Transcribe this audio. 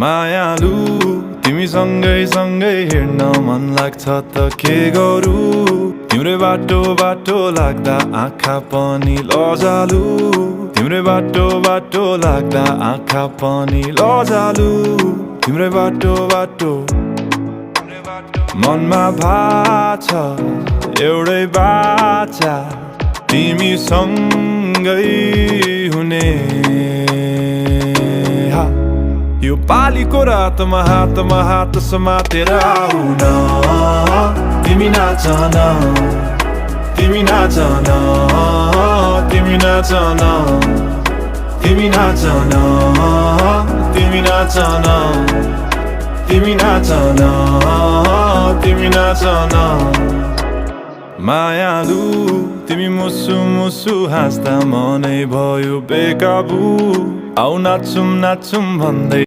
मायालु तिमी सँगै सँगै हिँड्न मन लाग्छ त के गरौँ तिम्रै बाटो बाटो लाग्दा आँखा पनि लजालु तिम्रै बाटो बाटो लाग्दा आँखा पनि लजालु तिम्रै बाटो बाटो मनमा भाछ एउटै बाचा तिमी सँगै हुने यो पालीको रातमा हात समातेर आउन तिमी नाचन तिमी नाचन तिमी नाचन तिमी नाचन तिमी नाचन तिमी नाचन तिमी नाचन मायालु तिमी मुसु मुसु हाँस्दा मनै भयो बेकाबु आउ नाचौँ नाचौँ भन्दै